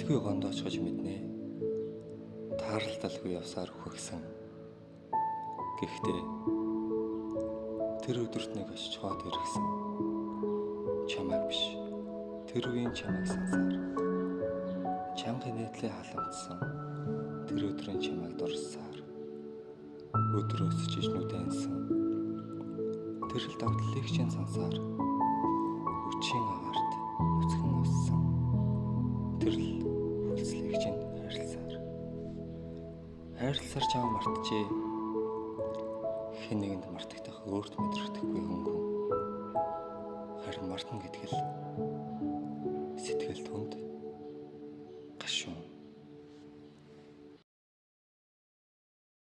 Гэлгүй гондоочгож мэднэ. Тааралдалгүй явсаар үхэгсэн. Гэхдээ тэр өдөрт нэг очичхоод иргсэн. Чамайг биш. Тэр үеийн чамайг сансаар. Чанга нийтлээ халамтсан. Тэр өдрийн чамайг дурссаар. Өдөр өсөж иж нүдэнсэн. Тэр л догтлыг чинь сансаар. Үчийн агаарт нүцгэн уссан. Тэр л хүлслийг чинь хайрласаар. Хайрласаар чамаа мартжээ. Хэн нэгэнд мартагдах өөрт мэдрэгдэхгүй хөнгөн. Харин мартна гэдэг л сэтгэл түнд гашуун.